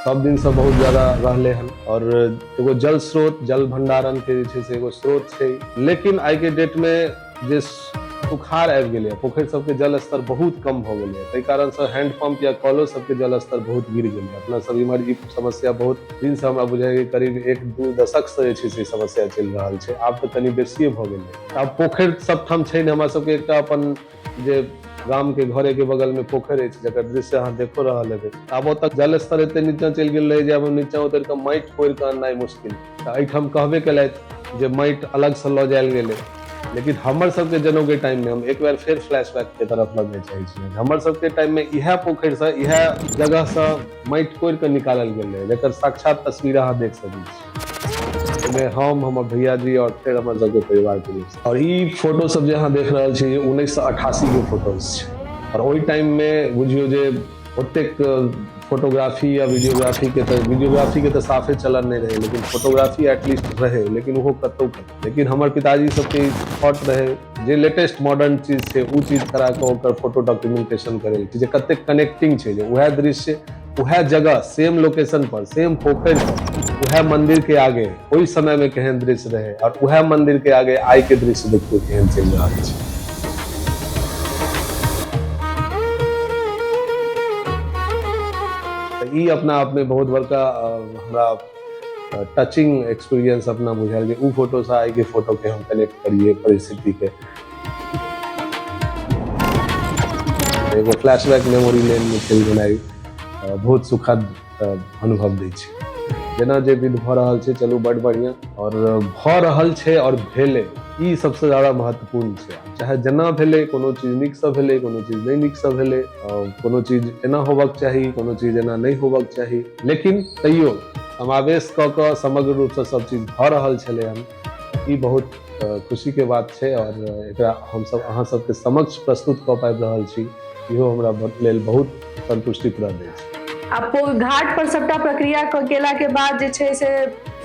सब दिनसँ बहुत ज्यादा रहलै हन आओर एगो जल स्रोत, जल भंडारणके जे छै से एगो स्रोत छै। लेकिन आइके डेटमे जे सुखाड़ आबि गेलैए, पोखरि सबके जल स्तर बहुत कम भऽ गेलैए, ताहि कारणसँ हैंड पंप या कलो सबके जल स्तर बहुत गिर गेलै। अपना सब इम्हर ई समस्या बहुत दिनसँ, हमरा बुझाइए करीब 1-2 दशकसँ जे छै से समस्या चलि रहल छै, आब तऽ कनि बेसिए भऽ गेलै। आब पोखरि सबठाम छै ने। हमरा सबके एकटा अपन जे गामके घरेके बगलमे पोखरि अछि, जकर दृश्य अहाँ देखो रहल हेबै, आब ओतऽ जल स्तर एते नीचाँ चलि गेल रहै जे आब नीचाँ उतरि कऽ माटि कोरि कऽ अननाइ मुश्किल। तऽ एहिठाम कहबे केलथि जे माटि अलगसँ लऽ जायल गेलै, लेकिन हमर सबके जनौके टाइममे, हम एक बेर फेर फ्लैशबैकके तरफ लऽ जाय चाहै छी, हमर सबके टाइममे इएह पोखरिसँ, इएह जगहसँ माटि कोरि कऽ निकालल गेल रहै, जकर साक्षात तस्वीर अहाँ देख सकै छी। ओहिमे हम, हमर भैया जी आओर फेर हमर सबके परिवारके लोक। आओर ई फोटो सब जे अहाँ देख रहल छी, 1988के फोटोज छै। आओर ओहि टाइममे बुझियौ जे ओतेक फोटोग्राफी या वीडियोग्राफीके तऽ, वीडियोग्राफीके तऽ साफे चलन नहि रहै, लेकिन फोटोग्राफी एटलीस्ट रहै, लेकिन ओहो कतहु कतहु। लेकिन हमर पिताजी सबके थॉट रहै जे लेटेस्ट मॉडर्न चीज छै ओ चीज करा कऽ ओकर फोटो डॉक्यूमेंटेशन करै जे कतेक कनेक्टिंग छै, जे उएह दृश्य, उएह जगह, सेम लोकेशन पर, सेम पोखरि पर, उएह मंदिर के आगे ओहि समय में केहन दृश्य रहे और उएह मंदिर के आगे आइ के दृश्य देखियौ केहन चलि रहल छै। ई अपना आप में बहुत बड़का हमरा टचिंग एक्सपीरियंस अपना बुझायल जे ओ फोटो से आइ के फोटो के हम कनेक्ट करिए परिस्थिति के। एगो फ्लैशबैक मेमोरी लेन में चलि गेनाइ बहुत सुखद अनुभव दै छै। जेना जे विध भऽ रहल छै, चलू बड बढ़िआँ आओर भऽ रहल छै आओर भेलै, ई सबसँ ज्यादा महत्वपूर्ण छै। चाहे जेना भेलै, कोनो चीज नीकसँ भेलै, कोनो चीज नहि नीकसँ भेलै, कोनो चीज एना होबक चाही, कोनो चीज एना नहि होबक चाही, लेकिन तैयो समावेश कऽ कऽ समग्र रूपसँ सब चीज भऽ रहल छलै हन, ई बहुत खुशीके बात छै। आओर एकरा हमसब अहाँ सबके समक्ष प्रस्तुत कऽ पाबि रहल छी, इहो हमरा लेल बहुत संतुष्टिप्रद अछि। आ घाट पर सबटा प्रक्रिया केलाके बाद जे छै से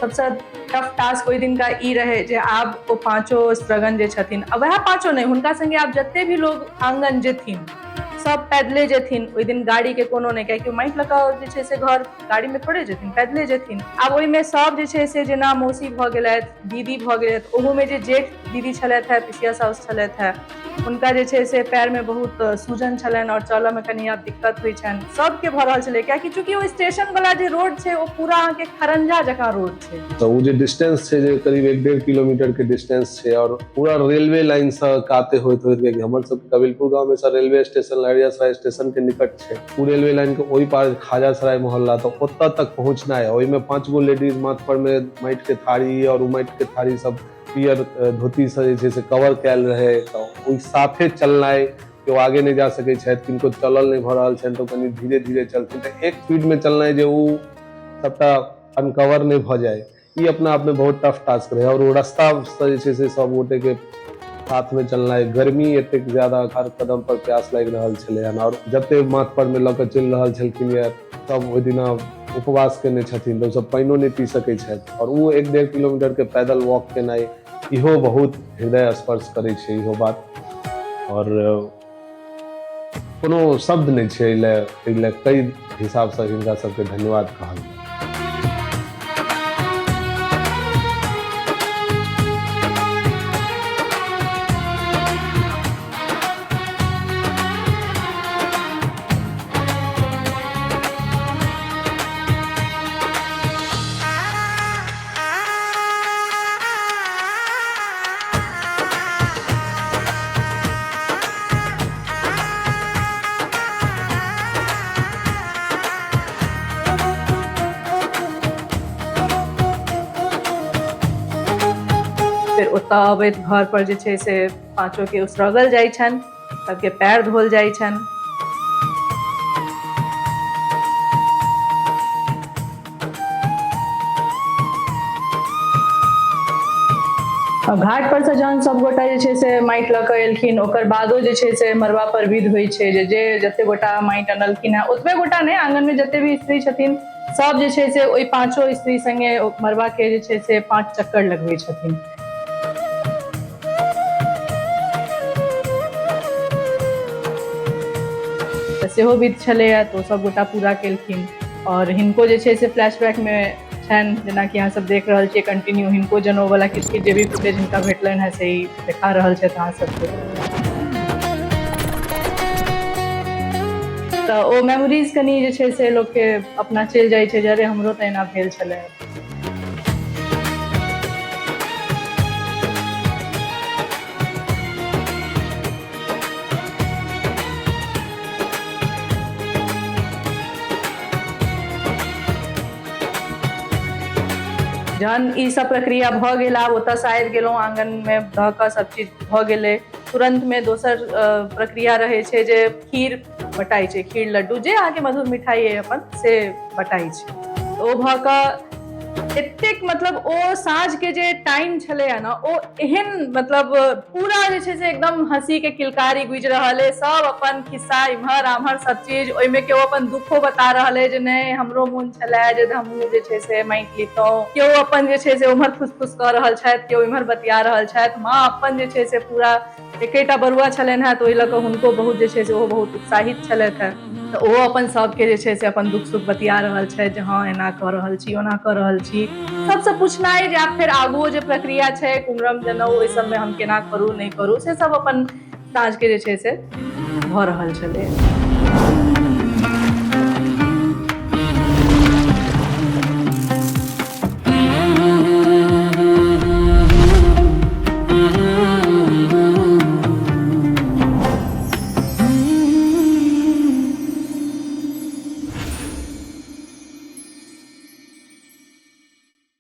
सबसँ टफ टास्क ओहि दिनका ई रहै जे आब ओ पाँचो स्त्रगण जे छथिन, आ वएह पाँचो नहि, हुनका संगे आब जते भी लोग आंगन जेथिन, सब पैदले जेथिन ओहि दिन, गाड़ीके कोनो नहि, कियाकि माटि लऽ कऽ जे छै से घर गाड़ीमे थोड़े जेथिन, पैदले जेथिन। आब ओहिमे सब जे छै से जेना मौसी भऽ गेलथि, दीदी भऽ गेलथि, ओहोमे जे जेठ दीदी छलथि हेँ, पिसिया साउस छलथि हेँ, हुनका जे छै से पैरमे बहुत सूजन छलनि आओर चलऽमे कनि आब दिक्कत होइ छनि। सबके भऽ रहल छलै, कियाकि चूँकि ओ स्टेशन वाला जे रोड छै ओ पूरा अहाँके खरंजा जकाँ रोड छै। तऽ ओ जे डिस्टेंस छै, जे करीब 1-1.5 किलोमीटर के डिस्टेंस छै और पूरा रेलवे लाइन से काते होइत होइत, कियाकि हमर सबके कबिलपुर गाँव में से रेलवे स्टेशन लहेरियासराय स्टेशन के निकट छै, ओ रेलवे लाइन के ओहि पार खाजा सराय मोहल्ला, तऽ ओतऽ तक पहुँचनाइ, ओहिमे 5 गो लेडीज माथ पर में माटि के थारी और ओ माटि के थारी सब पियर धोती से जे छै से कवर कयल रहै, तऽ ओहि साथे चलनाइ, केओ आगे नहि जा सकै छथि, किनको चलल नहि भऽ रहल छनि तऽ कनि धीरे धीरे चलथिन, तऽ एक स्पीडमे चलनाइ जे ओ सबटा अनकवर नहि भऽ जाय, ई अपना आपमे बहुत टफ टास्क रहै। आओर ओ रास्तासँ जे छै से सब गोटेके साथमे चलनाइ, गर्मी एतेक ज्यादा, हर कदम पर प्यास लागि रहल छलै हन आओर जते माथ परमे लऽ कऽ चलि रहल छलखिन ये सब ओहि दिना उपवास केने छथिन, तऽ ओसब पानिओ नहि पी सकै छथि आओर ओ 1-1.5 किलोमीटरके पैदल वॉक केनाइ इहो बहुत हृदय स्पर्श करै छै इहो बात। आओर कोनो शब्द नहि छै एहि लए, कई हिसाबसँ हिनका सबके धन्यवाद कहल जाय। फेर ओतऽ अबैत घर पर जे छै से पाँचो के उसरगल जाइ छनि, सबके पैर धोल जाइ छनि। घाट पर से जहन सब गोटा जे छै से माटि लऽ कऽ एलखिन, ओकर बादो जे छै से मड़बा पर विध होइ छै जे जे जते गोटा माटि अनलखिन हेँ, ओतबे गोटा नहि, आङन मे जते भी स्त्री छथिन सब जे छै से ओहि पाँचो स्त्री संगे मड़बा के जे छै से 5 चक्कर लगबै छथिन। तऽ सेहो विध छलैए, तऽ ओ सब गोटा पूरा केलखिन। और हिनको जे छै से फ्लैशबैक मे छनि, जेनाकि अहाँ सब देख रहल छियै कंटिन्यू हिनको जनउ वाला किछु किछु जे भी फुटेज हिनका भेटलनि हेँ से ई देखा रहल छथि अहाँ सबके। तऽ ओ मेमोरीज कनि जे छै से लोकके अपना चलि जाइ छै जे अरे हमरो तऽ एना भेल छलै। जहन ई सब प्रक्रिया भऽ गेल, आब ओतऽसँ आबि गेलहुँ, आङ्गनमे दऽ कऽ सब चीज भऽ गेलै, तुरन्तमे दोसर प्रक्रिया रहै छै जे खीर बटाइ छै, खीर लड्डू जे अहाँके मधुर मिठाइ अइ अपन से बटाइ छै। ओ भऽ कऽ एतेक मतलब ओ साँझके जे टाइम छलैए ने ओ एहन मतलब पूरा जे छै से एकदम हँसीके किलकारी गुजि रहल अइ, सब अपन खिस्सा इम्हर आम्हर सब चीज, ओहिमे केओ अपन दुखो बता रहल अइ जे नहि हमरो मोन छलै जे हमहूँ जे छै से माटि लितहुँ, केओ अपन जे छै से उम्हर फुसफुस कऽ रहल छथि, केओ इम्हर बतिया रहल छथि। माँ अपन जे छै से पूरा एकेटा बरुआ छलनि हेँ तऽ ओहि लऽ कऽ हुनको बहुत जे छै से ओहो बहुत उत्साहित छलथि हेँ, तऽ ओहो अपन सबके जे छै से अपन दुख सुख बतिया रहल छथि जे हँ एना कऽ रहल छी ओना कऽ रहल छी। सबसँ पूछनाइ जे आब फेर आगुओ जे प्रक्रिया छै कुमरम जनउ ओहि सबमे हम केना करू नहि करू, से सब अपन साँझके जे छै से भऽ रहल छलै।